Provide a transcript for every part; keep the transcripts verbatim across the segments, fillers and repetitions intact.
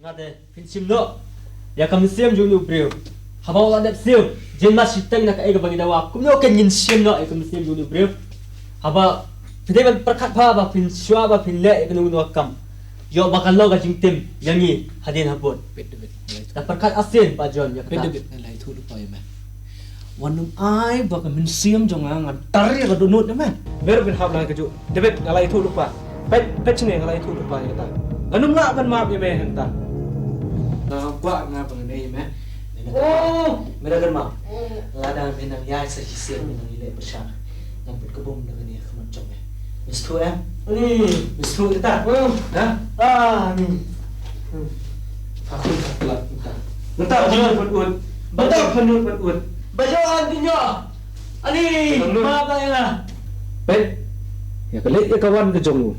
Nga te phin shim noh ïa ka mynsiem jong u briew. Haba u la dep siew, jin ma shiteng na kaei kaba ngi dawa. Kumno kein ngin shim noh ïa ka mynsiem jong u briew? Haba phi dei ban pyrkhat bha ba phin shuwa ba phin leh ïa kano kano ka kam, ïoh ba kan long ka jingtim ïa ngi hadien habud. Peit, peit, peit. Da pyrkhat arsien ba John ïa kata. Peit, peit, nga la ïathuh lypa ïa me. Wat nym ai ba ka mynsiem jong nga ngan tar ïa ka dohnud ïa me. Me ruh phin hap lang kajuh. David, nga la ïathuh lypa. Peit, peit shane, nga la ïathuh lypa ïa kata. Ngan ym lah ban map ïa me hangta. Nga kwah nga ba ngan ïa me. Me na kynmaw. Oh! Me na kynmaw. Oh. Lada me nang ïaid sa shisien, me nang ïaleh pyrshah, ngan pynkup bum da kane ha khmat jong me. Me sngewthuh em? Ani. Me sngewthuh kata? Oh. Ha? Ah, ani. Hmm. Pha khun pha khlad mynta. Mynta pha nud pha ud. Mynta pha nud pha ud. Ba ïoh an ki ïoh. Ani, ma ba ïa. Peit. Ïa ka leit ïa ka wan ka jong u.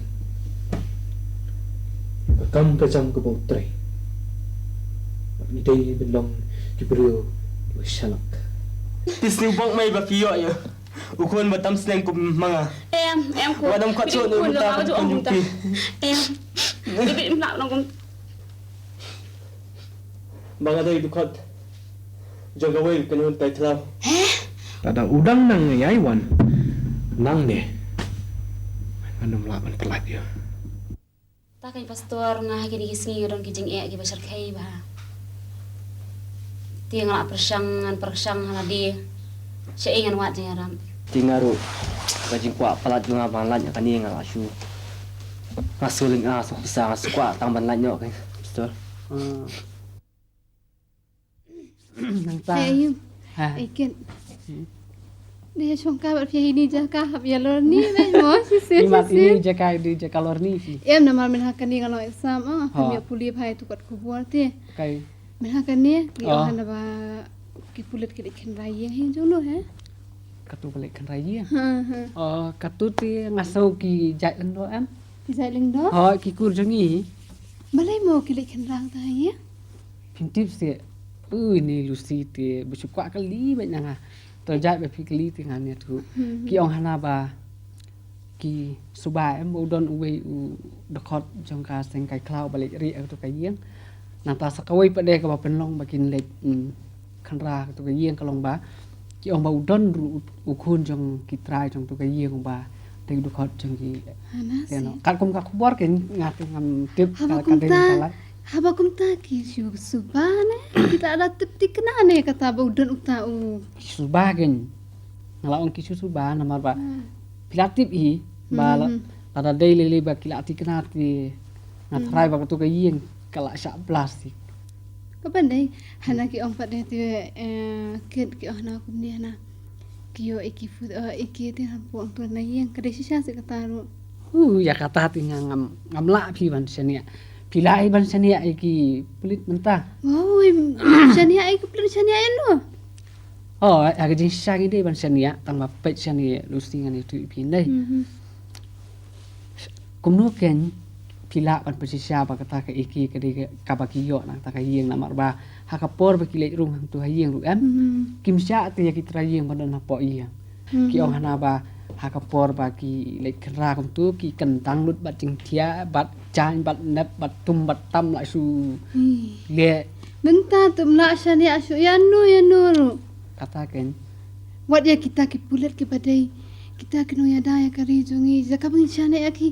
Ka kam ka jam kaba u trei. Ngi dei ban long ki briew kiba shalak. Phi sniew bok mai ba phi ïoh ïa u khun ba tam sneng kum ma nga. Em, em khun. Wat nym khot shuh ïa u mynta ka khun jong phi. Em. Ba nga dei dkhot jong kawei ka kynhun tai thlaw. Lada u dang nang ïai wan nangne, ngan ym lah ban pyllait ïa u. Ta keiñ pastor, nga ha kine ki sngi nga don ki jingeh kiba shyrkhei bha. Te nga la pyrshang, ngan pyrshang ha lade shaei ngan wad jingïarap. Te nga ruh ka jingkwah palat jong nga ba ngan lait ïa kane nga la shu, nga shu lynga suk pisa, nga shu kwah tang ban lait noh keiñ pastor. Hmm. Nangta. Hei, ayu. Ha. Ei, kit. Hmm. Dei shongka bad phi ha ine i jaka, hap ïalorni beit mo, shisien, shisien. Ine i jaka, ine i jaka lorni phi. Em, namar mynta kane nga long exam, ah, hap ïa pule bha, ïa tu kat khubor te. Mynta kane ngi ong hana ba ki pulit ki leit kynrad ïing hi jong no, he? Katu ba leit kynrad ïing? Ha, ha. Oh, katu te nga sngew ki jait lyngdoh em? Ki jait lyngdoh? Hooid, ki kur jong ngi. Balei mo ki leit kynrad ta ïing? Phin tip seh. Ui, ine i Lucy te ba shu kwah kylli beit na nga. To jait ba phi kylli te ngan ïathuh. Hmm. Ki ong hana ba ki suba em, ba u don uwei u dkhot jong ka seng kai khlaw ba leit rieh ha katu ka ïing. Nangta sa kawei pat de kaba pynlong ba kin leit, mm, kynrad ha katu ka ïing ka long ba ki ong ba u don ruh u, u khun jong ki trai jong katu ka ïing uba dei u dkhot jong ki. Hana te no. Katkum ka khubor keiñ nga te ngam tip. Haba ka, ka dei kumta, ka lait. Haba kumta ki shu suba ne? Kita da tip thikna ne kata ba u don uta u. Ki suba keiñ. Nga la ong ki shu suba namar ba phi la tip hi ba la, lada dei lei lei ba ki la thikna te nga tharai ba katu ka ïing ka la shah plastik. Kaba dei, hana ki ong pat de te, eh, kit ki ong hana kumne hana. Ki ïoh ïa ki fu, eh, ïa ki te hapoh hangto na ïing, ka dei shisha seh kata ruh. Hu, ïa kata te nga ngam, ngam lah phi ban shaniah. Phi lah hi ban shaniah ïa ki pulit mynta. Wow, shaniah ïa ki pulit, shaniah ïano? Oh, ha ka jingshisha ngi dei ban shaniah, tang ba peit shane Lucy ngan ïathuh ïa phi dei. Mhm. Kumno keiñ phi lah ban pynshisha ba kata ka ïa ki ka dei kaba ki ïoh na kata ka ïing namar ba ha ka por ba ki leit rung hangto ha ïing ruh em. Mhm. Kim shah te ïa ki trai ïing ba don hapoh ïing. Mhm. Ki ong hana ba ha ka por ba ki leit kynrad kumto ki kyndang lut bad jingthiah bad jaiñ bad nep bad tum bad tam la shu leh. Mynta tum lah shaniah shuh ïano ïano ruh. Kata keiñ. Wat ïa kita ki pulit kiba dei. Kita ki nongïada ïa ka ri jong ngi. Jaka ba ngin shaniah ïa ki.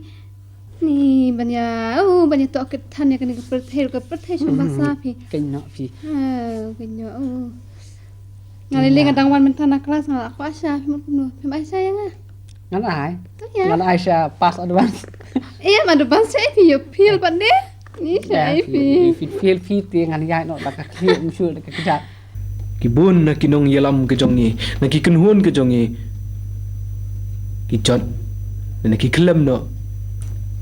Ni ban ïa, oh, ban ïa tohkit than ïa kane ka pyrthei, ka pyrthei shong basa phi. Keiñ noh phi. Ah, keiñ noh, oh. Nga lei lei nga dang wan mynta na klas nga la kwah sha, phi mut kumno, phim ai sha ïa nga? Ngan ai. To ïa. Ngan ai sha pass advance. Em, advance sha phi, ïa phi pat de. Ni sha ai phi. Phi, phi, phi, phi te ngan ïaid noh da ka khlieh, ym shu da ka kjat. Ki bun na ki nongïalam ka jong ngi, na ki kynhun ka jong ngi, ki jot na ki khlem noh.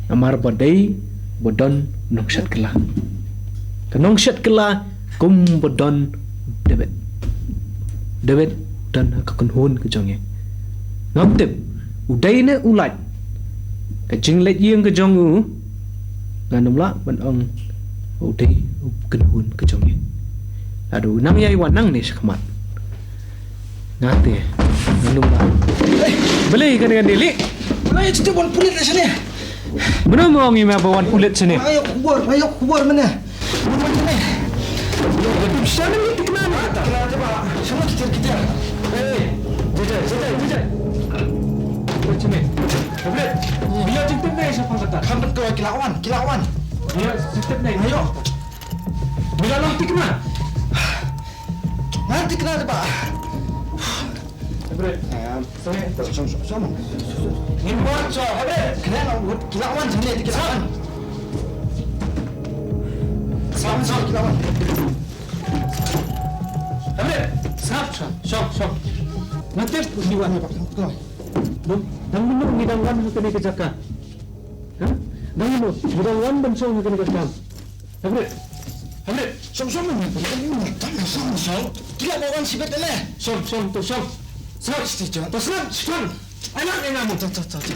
Namar ba dei ba don nongshet kylla. Ka nongshet kylla kum ba don David. David don ha ka kynhun ka jong ngi. Ngam tip u dei ne u lait. Ka jingleit ïing ka jong u, ngan ym lah ban ong u dei u kynhun ka jong ngi. Lada u nang ïai wan nangne shakhmat, nga te ngan ym lah. Balei kane ngan dei leh? Balei ïa shu wan pulit shane? Mano ma ong ïa me ba wan pulit shane? Nga ïoh khubor, nga ïoh khubor mynne. Khampat ko, ki la wan, ki la wan. Ayo. Mila long tikna. Nga tikna te ba. Hybrid. Em, sorry. Shong, shong, shong. Ngin wan, shong, hybrid. Kena long, ki la wan, sini, ki la wan. Shong, shong, ki la wan. Hybrid. Sngap, shong, shong, shong. Nga tip, ngi wan. Dang, dang mynno ngi dang wan ha kane ka jaka? Ha? Dang mynno ngi dang wan ban shong ha kane ka kam? Hybrid. Hybrid. Shong, shong, mynno ngi dang wan ban shong? Ki la wan shibit ne. Shong, shong, to shong. Sngap, shong, to sngap, shong. Anak ïa nga mo. To, to, to, to.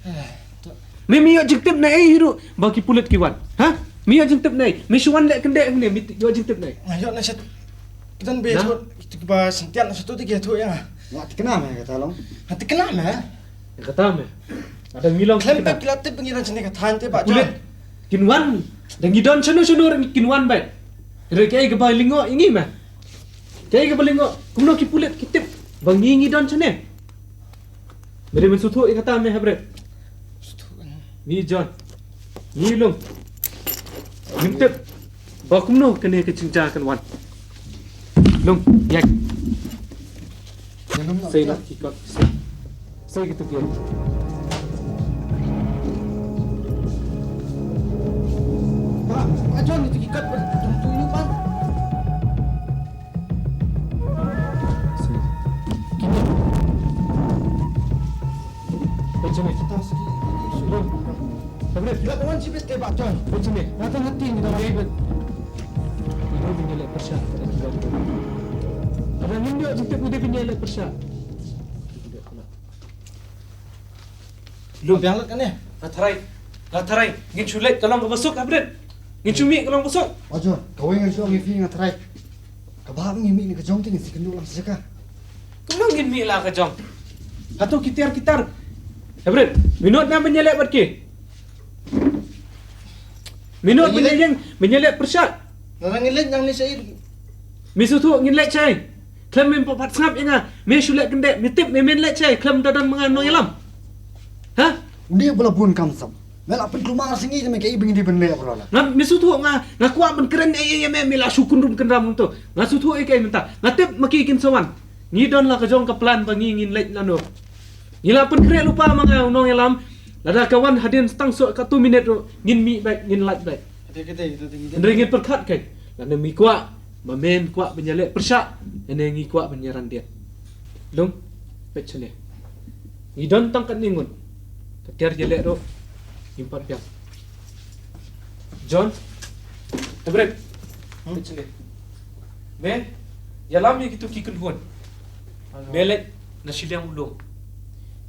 Eh, to. Me, me ïoh jingtip ne ei hi ruh ba ki pulit ki wan? Ha? Me ïoh jingtip ne ei? Me shu wan leh kyndit hangne, me ïoh jingtip ne ei? Nga ïoh na shat. Ki don ba ïathuh, kitu ba syntiat na shat tu ki ïathuh ïa nga. Nga tikna me kata long. Nga tikna me. Kata me. Ada ngi long khlem tikna. Pep ki la tip ba ngi don shane ka thaiñ te ba John. Pulit kin wan. Da ngi don shano shano ruh kin wan beit. Re kaei kaba lyngngoh ïa ngi me? Kaei kaba lyngngoh? Kumno ki pulit ki tip ba ngi ngi don shane? Meri men suthu ïa kata me Hybrid. Suthu kan. Ngi John. Ngi Lung. Ngim tip ba kumno kane ka jingjia kan wan. Lung, ïa. Ïa Lung, sei na ki kot. Sei kitu ki. Ba, ba John itu ki kot ba tum tu yu pan. Pejene. Kita segi. Hybrid. Kita kawan si bete ba John. Pejene. Ngata ngati ni dah bebet. Ini punya lek persa pada kita. Ada ngindio jitip udah punya lek persa. Lung. Biang lut kane. Nga tharai. Nga tharai. Ngin shu leit ka long kaba suk, Hybrid. Ngin shu mih ka long kaba suk. Wajo, kawei ngan shu ngi phi nga tharai. Kaba ngi mih ne ka jong te ngin sa kynduh lang sa jaka. Kumno ngin mih la ka jong? Hato ki tiar ki tar. Hybrid, minot na ban ïaleh bad ki. Minot ban ïaleh, ban ïaleh pyrshah. Nang ngin leit nang ni sa ït. Mi suthu ngin leit shai. Khlem men pat sngap ïa nga, me shu leh kyndit, me tip me men leh shai, khlem da don ma nga nongïalam. Ha? Une ba la bun kam sam. Me la pynkulmar sa ngi me kaei ba ngi dei ban leh bro la. Nga me shu thuh nga, nga kwah ban kren ei ei ïa me, me la shu kynrum kynram to. Nga shu thuh ei kaei mynta. Nga tip ma ki kin sa wan. Ngi don la ka jong ka plan ba ngi ngin leit lano. Ngi la pynkhreh lypa ma nga u nongïalam. Lada ka wan hadien tang shu katto minit ruh ngin mih beit, ngin lait beit. Hynrei ngin pyrkhat kai. Lada me kwah, ma men kwah ban ïaleh pyrshah, ïa ne ngi kwah ban ïaran diat. Lung, peit shane. Ngi don tang katne ngut. Ka tiar ïaleh ruh, ngim pat biang. John, Hybrid, peit shane. Me ïalam ïa kitu ki kynhun. Me leit na shiliang u Lung.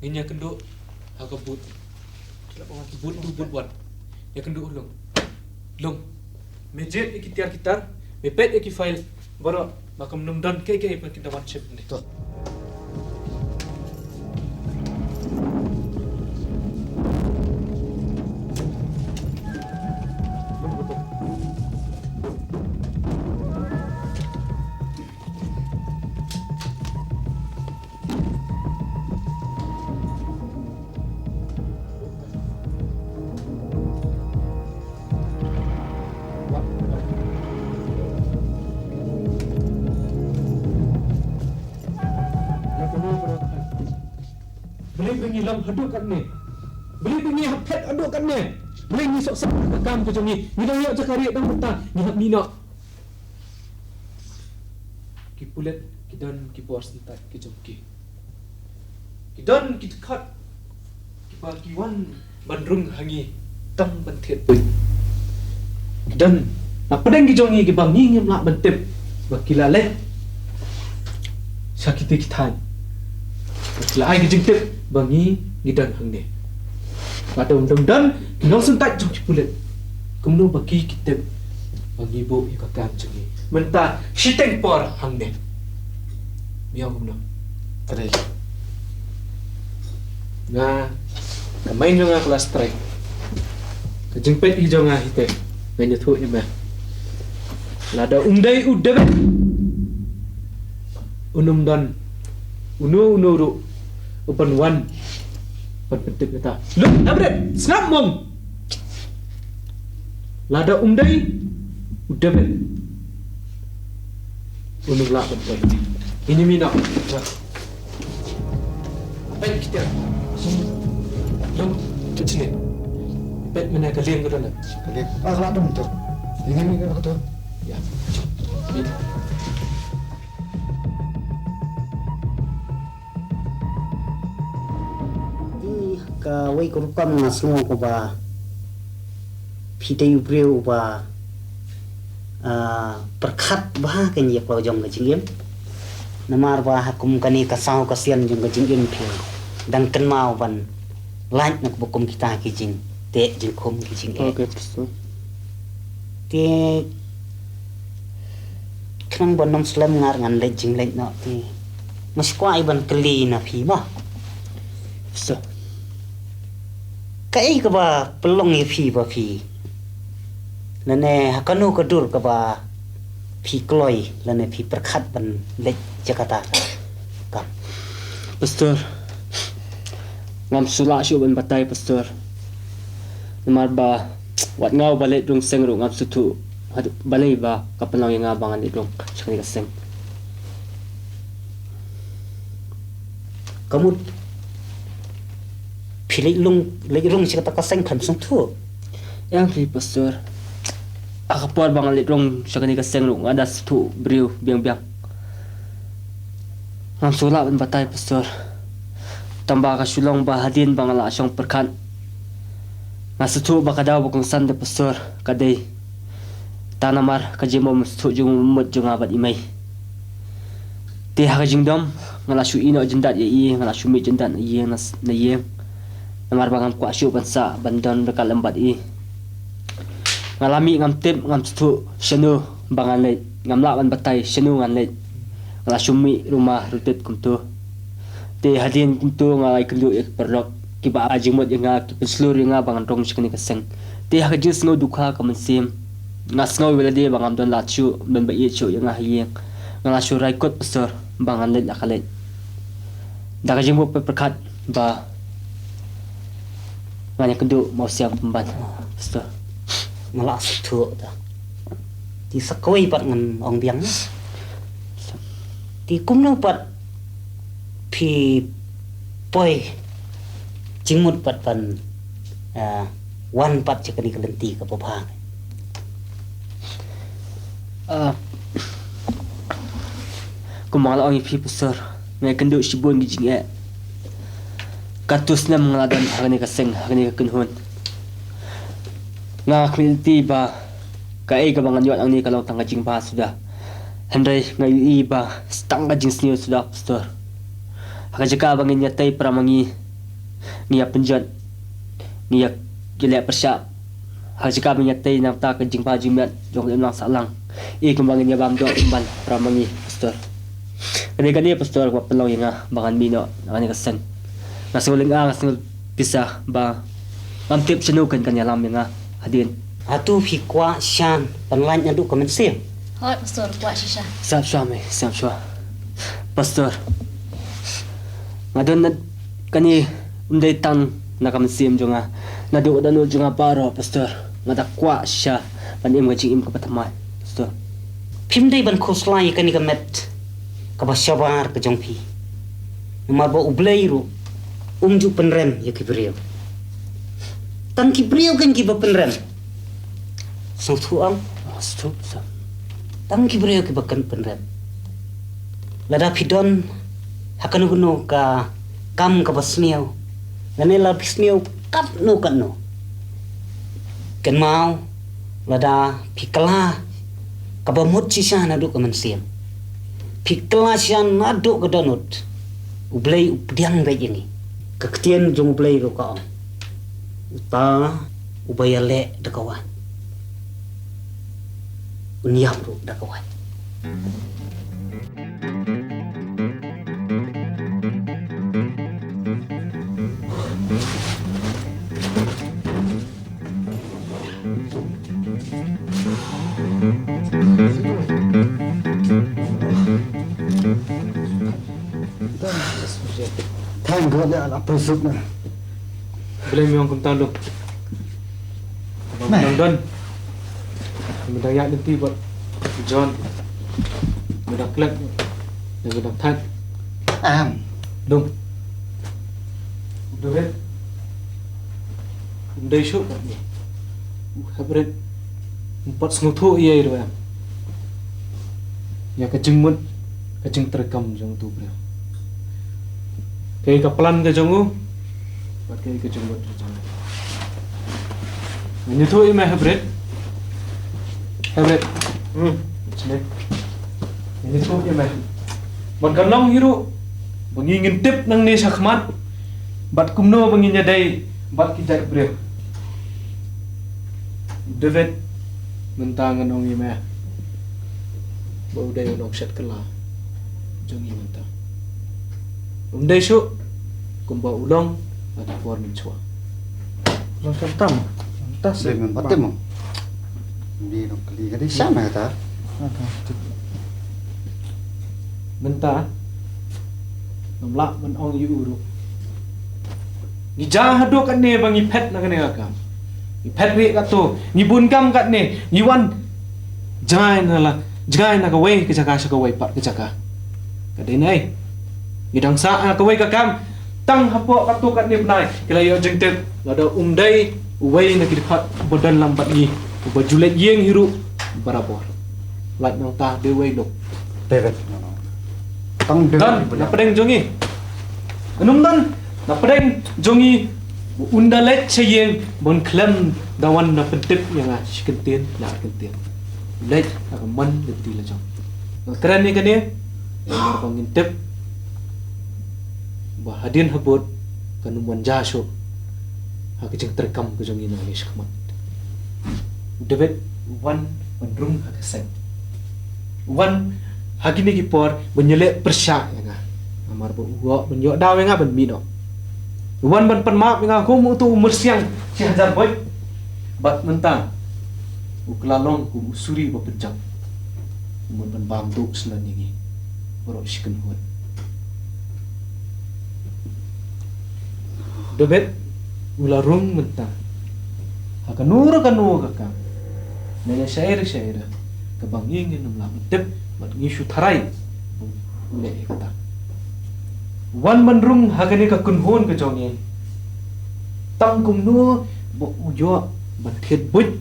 Ngin ïakynduh ha ka booth. Booth two, booth one. Ïakynduh u Lung. Lung. Me jied ïa ki tiar ki tar, me peit ïa ki file baroh, ba kam nym don kaei kaei ba kin da wan ship ne. To. Balei ba ngi long haduh katne? Balei ba ngi hap phet haduh katne? Balei ngi sohsat ka kam ka jong ngi? Ngi dang ïoh jaka rieh dang mynta ngi hap mih noh. Ki pulit ki don ki bor syntat ki jong ki. Ki don ki dkhot kiba ki wan ban rung ha ngi tang ban thied buit. Ki don na pdeng ki jong ngi kiba ngi ngim lah ban tip ba ki la leit sha kito ki thaiñ. Ba ki la ai ki jingtip ba ngi ngi don hangne. Ba dang dang don ki nongsyntat jong ki pulit. Kumno ba ki ki tip ba ngi buh ïa ka kam jong ngi mynta shiteng por hangne. Ngi ong kumno? Trai. Nga, ka mind jong nga ka la strike. Ka jingpeit hi jong nga hi te. Ngan ïathuh ïa me. Lada um dei u David, un ym don uno uno ruh uban wan ban pyntip ïa ta. Lok, David, snap mong. Lada um dei u David, un ym lah ban poi. Ini mina. Peit kita. Long, tu sini. Peit mana ka liang ka dona. Ka liang. Ah, ka la dum tu. Ini ni ka tu. Ya. Ni. Ïa kawei ka rukom nga sngew kaba phi dei u briew uba, ah, pyrkhat bha kein ïa ka jong ka jingim. Namar ba ha kum kane ka saw ka sian jong ka jingim phi dang kynmaw ban lait na kaba kum kita ki jingteh jingkhum ki jingeh. Okay, Pastor. Te khnang ban ym slem nga ruh ngan leit jingleit noh te nga shu kwah ban kylli na phi ma. Pastor. Kaei kaba pynlong ïa phi ba phi, lane ha kano ka dur kaba phi kloi lane phi pyrkhat ban leit ïa kata ka kam? Pastor, ngam shu lah shuh ban batai, Pastor. Namar ba wat nga uba leit rung seng ruh ngam sngewthuh haduh balei ba ka pynlong ïa nga ba ngan leit rung sha kane ka seng. Ka mut phi leit rung, leit rung sha kata ka seng phim sngewthuh? Ïa phi, Pastor. Ha ka por ba nga leit rung sha kane ka seng ruh nga da sngewthuh briew biang biang. Ngam shu lah ban batai, Pastor. Tang ba ka shu long ba hadien ba nga la shong pyrkhat, nga sngewthuh ba ka daw ba kongsan de, Pastor, ka dei tang namar ka jingbym sngewthuh jong u mut jong nga bad i mei. Te ha ka jingdom nga la shu ïeh noh jyndat ïa i, nga la shu mih jyndat na ïing na, na ïing. Namar ba ngam kwah shuh ban sah ban don ryngkat lem bad i. Nga la mih ngam tip, ngam sngewthuh shano ba ngan leit, ngam lah ban batai shano ngan leit. Nga la shu mih ruma rutit kumto. Te hadien kumto nga la ïakynduh ïa ki paralok kiba ai jingmut ïa nga, ki pynshlur ïa nga ba ngan rung sha kane ka seng. Te ha ka jingsngew dukha ka mynsiem, nga sngew ïa lade ba ngam don lad shuh, ym don ba ïeit shuh ïa nga ha ïing. Nga la shu rai kut, Pastor, ba ngan leit la ka leit. Da ka jingbuh pyrkhat ba ngan ïakynduh mawsiang pynban, Pastor. Nga la sngewthuh ta. Te sa kawei pat ngan ong biang. Te kumno pat phi poi jingmut pat ban, ah, wan pat sha kane ka lynti kaba bha? Ah, kumba nga la ong ïa phi, Pastor, nga ïakynduh shibun ki jingeh. Katto snem nga la don ha kane ka seng, ha kane ka kynhun. Nga khmih lynti ba kaei kaba ngan ïoh nangne ka long tang ka jingbha suda. Hynrei nga ïohi ba tang ka jingsniew suda, Pastor. Ha ka jaka ba ngin ïatei para ma ngi, ngi ïa pynjot, ngi ïa, ïa leh pyrshah. Ha ka jaka ba ngin ïatei na bynta ka jingbha jingmiat jong ka imlang sahlang, i kumba ngin ïa bam doh pynban para ma ngi, Pastor. Kane, kane, Pastor, kaba pynlong ïa nga ba ngan mih noh na kane ka seng. Nga sngew lynga, nga sngew pisa ba ngam tip shano kan, kan ïalam ïa nga hadien. Hato phi kwah shisha ban lait naduh ka mynsiem? Hooid, Pastor, kwah shisha. Sngap shuwa, mei, sngap shuwa. Pastor, nga don na kane, ym dei tang na ka mynsiem jong nga, naduh ka dohnud jong nga baroh, Pastor. Nga da kwah shisha ban im ka jingim kaba thymmai, Pastor. Phim dei ban khuslai ïa kane ka met kaba shabar ka jong phi. Namar ba U Blei ruh um ju pynrem ïa ki briew. Tang ki briew kein kiba pynrem. Sngewthuh ong? Sngewthuh, Pastor. Tang ki briew kiba kren pynrem. Lada phi don ha kano kano ka kam kaba sniew, lane la phi sniew katno katno, kynmaw, lada phi kylla kaba mut shisha naduh ka mynsiem, phi kylla shisha naduh ka dohnud, U Blei u pdiang beit ïa ngi. Ka ktien jong U Blei ruh ka ong, uta uba ïaleh da ka waiñ un ïap ruh da ka waiñ. Wat ïa la pyrshuk na. Blei me ong kumta lum. Ba me dang don. Me dang ïaid lynti bad John. Me dang klet. Me dang thait. Am. Lum. David. Um dei shuh bad ngi. U hapdeng. Um pat sngewthuh ïa i ruh em. Ïa ka jingmut, ka jingtreikam jong utu u briew. Kaei ka plan ka jong u, bad kaei ka jingmut ka jong u. Ngan ïathuh ïa me Hebret. Hebret. Hmm. Sini. Ngan ïathuh ïa me. Bad kan long hi ruh ba ngi ngin tip nangne shakhmat bad kumno ba ngin ïadei bad ki jait briew. David, mynta ngan ong ïa me ba u dei u nongshet kylla jong ngi mynta. Um dei shuh kumba u long ha ki por mynshuwa. Long shen tam. Mynta se. Dei men batem mo. Ni nong kali ka dei sha na kata. Mynta ngam lah ban ong ïa u ruh. Ngi ja haduh katne ba ngi phet na kane ka kam. Ngi phet rieh katto, ngi bun kam katne, ngi wan jngai na la, jngai na kawei ka jaka sha kawei pat ka jaka. Ka dei nai. Ngi dang sah na kawei ka kam tang hapoh katto katne bnai. Ki la ïoh jingtip lada um dei uwei na ki dkhot ba don lang bad ngi, uba ju leit ïing hi ruh barabor. Lait nangta dei uwei lok. David. Tang David. Don na pdeng jong ngi. Ngan ym don na pdeng jong ngi. Un da leit sha ïing ban khlem da wan da pyntip ïa nga shi kyntien na ar kyntien. Leit ha ka mon lynti la jong. Nga kren ïa kane namar ba ngin tip ba hadien habud kan ym wan ja shuh ha ka jingtreikam ka jong ngi nangne shakhmat. U David u wan ban rung ha ka seng. U wan ha kine ki por ban ïaleh pyrshah ïa nga. Namar ba u ïoh ban ïoh daw ïa nga ban mih noh. U wan ban pan map ïa nga kum uto u myrsiang shi hajar beit. Bad mynta u kylla long kum u suri ba pynjam. U mut ban bam duh syndon ïa ngi baroh shi kynhun. David u la rung mynta ha kano re kano ka kam, ne shaei re shaei re kaba ngi ngin ym lah ban tip bad ngi shu tharai u leh ïa kata. Wan ban rung ha kane ka kynhun ka jong ngi. Tang kumno ba u ïoh ban thied buit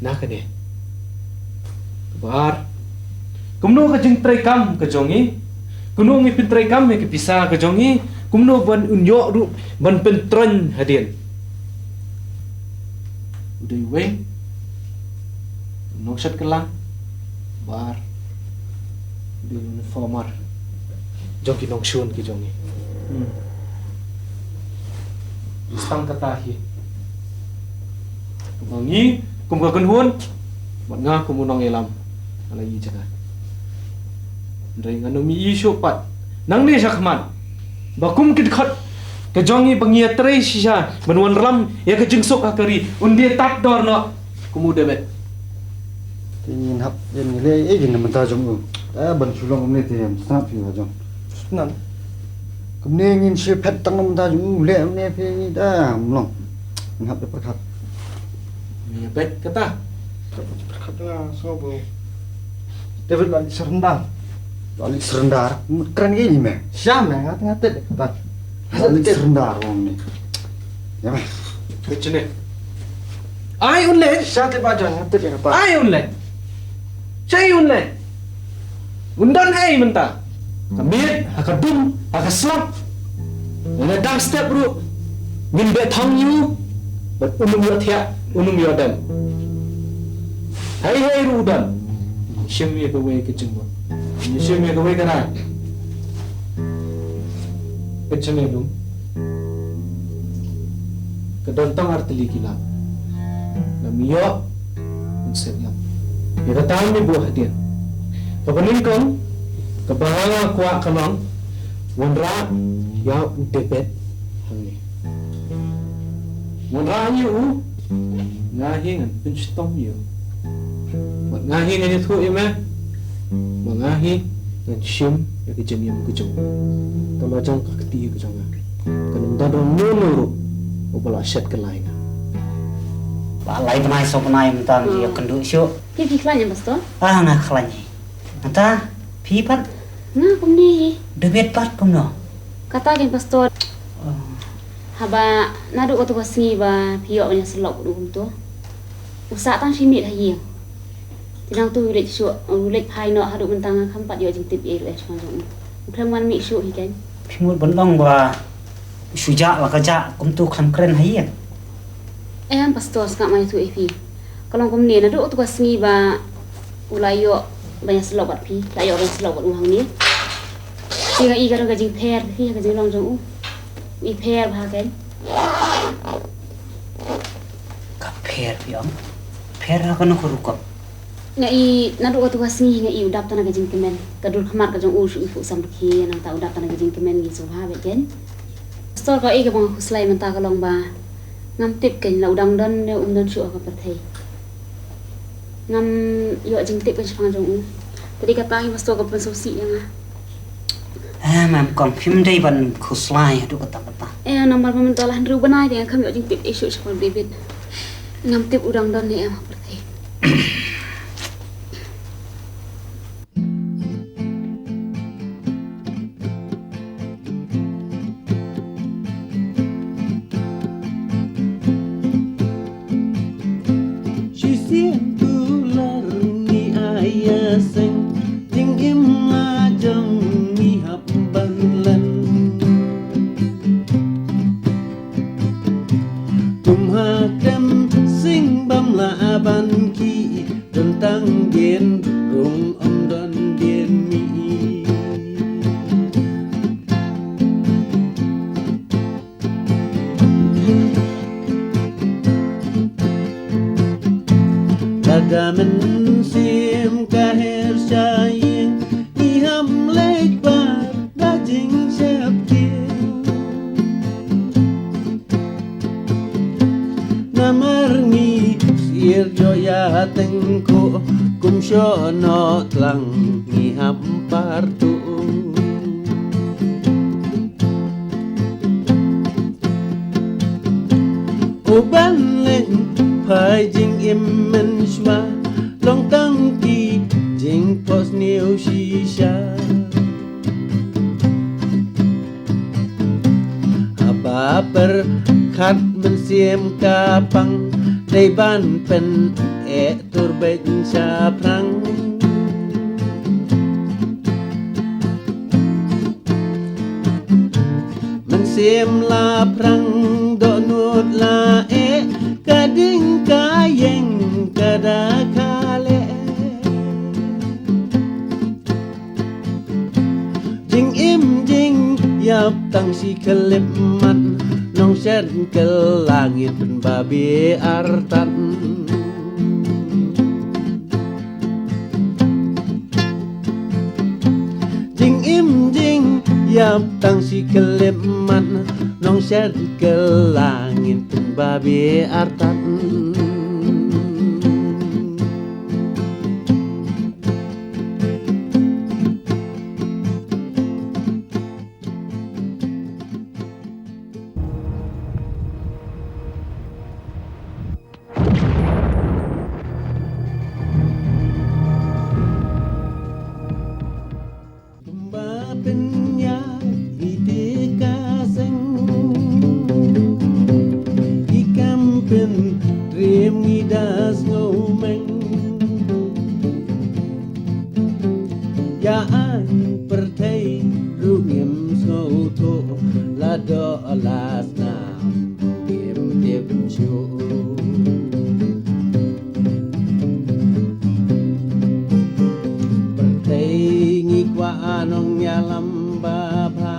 na kane. Kaba ar, kumno ka jingtreikam ka jong ngi? Kumno ngi pyntreikam ïa ka pisa ka jong ngi? Kumno ban un ïoh ruh ban pyntroiñ hadien? U dei uwei u nongshet kylla. Kaba ar, u dei u informer jong ki nongshun ki jong ngi. Hmm. Tang kata hi. Ba ngi kum ka kynhun bad nga kum u nongïalam nga la ïohi jaka. Hynrei ngan ym ïohi shuh pat nangne shakhmat ba kum ki dkhot ka jong ngi ba ngi ïatrei shisha ban wanrah ïa ka jingsuk ha ka ri un die tad dor noh kum u David. Te ngin hap ïa ngi leh ei na bynta jong u. Ta ban shu long kumne te ym sngap phi ba jong. Nan. Kumne ngin shu phet tang na bynta jong u leh kumne phi da ym long. Ngin hap ïa pyrkhat. Ïa phet kata. Pyrkhat nga sngap bro. David la surrender. La surrender. Mut kren ngi ni me. Sha me nga nga tet kata. La surrender wong ni. Ïa me. Kachne. Ai un leh. Sha te ba jan nga te ka pa. Ai un leh. Sha ai un leh. Un don ai mynta. Ka miet, ha ka dum, ha ka slap. Lada dang step ruh. Ngin beh thong ïa u. Bad un ym ïoh thiah, un ym ïoh dem. Hei hei ruh u don. Shim ïa kawei ka jingmut. Shim ïa kawei ka rai. Ka jingmut. Ka don tang ar tylli ki lad. Lada me ïoh, un sep ïap. Ïa kata me buh hadien. Kaba nyngkong, kaba nga kwah ka long, wanrah ïa u David hangne. Wanrah ïa u, nga hi ngan pynshitom ïa u. Bad nga hi ngan ïathuh ïa me. Bad nga hi ngan shim ïa ka jingim ka jong u. Tang ba jong ka kti ka jong nga. Kan Da don no no ruh uba la shet ka lai na. Ba lai bnai so bnai mynta ngi ïa kynduh shuh. Phi phi khlaiñ em, Pastor? Ah, nga khlaiñ hi. Mynta phi pat? Nga kumne hi. David pat kumno? Kata kein, Pastor. Oh. Haba naduh katu ka sngi ba phi ïoh ban ïasyllok bad u kumto, u sah tang shi miet ha ïing. Te nangtu u leit shuh, u leit phai noh, haduh mynta ngam pat ïoh jingtip ei ruh eh shaphang jong u. U khlem wan mih shuh hi kein. Phi mut ban ong ba shu jah la ka jah kumtu khlem kren ha ïing? Em, Pastor, sngap ma ïathuh ïa phi. Ka long kumne, naduh katu ka sngi ba u la ïoh ban ïasyllok bad phi, la ïoh ban ïasyllok bad u hangne, te nga i ka don ka jingpher phi ha ka jinglong jong u. I pher bha kein. Ka pher phi ong? Pher ha kano ka rukom? Nga i naduh katu ka sngi nga i u dap tang na ka jingkmen. Ka dur khmat ka jong u shu i phuh samrkhie, nangta u dap tang na ka jingkmen, ngi sngewbha beit kein. Pastor, ka i kaba nga khuslai mynta ka long ba ngam tip kein la u dang don ne um don shuh ha ka pyrthei. Ngam ïoh jingtip kein shaphang jong u. Te dei kata hi, Pastor, ka pynsngewsih ïa nga. Eh, mem kong, phim dei ban khuslai haduh katta katta. Eh, namar ba mynta la hynriew bnai te nga khlem ïoh jingtip ei shuh shaphang David. Ngam tip u dang don ne em ha pyrthei. Shisien tu lar ngi ai ïaseng, jingim la jong ngi hap ban len. Kum ha kem sing bym lah ban khih, don tang dien rung ym don dien mih. Lada mynsiem ka her sha ïing, ngi hap leit bar da jingsheptieng. Namar ngi sir joya tengko, kum shono tlang ngi hap partu. U ban leng phai jingim mynshuwa, long tang ki jingpos niu shisha. Haba pyrkhat mynsiem ka pang, dei ban pyneh tur beit shaphrang. Mynsiem la phrang dohnud la eh, ka ding ka ïeng ka da ka leh. Jingim jingïap tang shi khyllipmat, nong shen kylla ngin pynbabe artat. Jingim jingïap tang shi khyllipmat, nong shen kylla ngin pynbabe artat. Kumba pynïaid ïa ka seng, i kam pyntriem ngi da sngewmeng. Ïa aiñ pyrthei ruh ngim sngewthuh, la doh la snam ruh ngim tip shuh. Pyrthei ngi kwah nongïalam babha,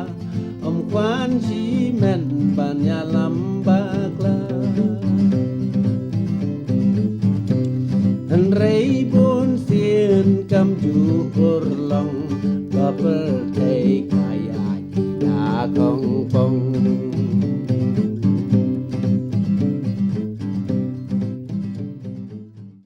ym kwah shimet ban ïalam bakla. Hynrei bun sien kam ju urlong, ba pyrthei ka ïaid da kongpong.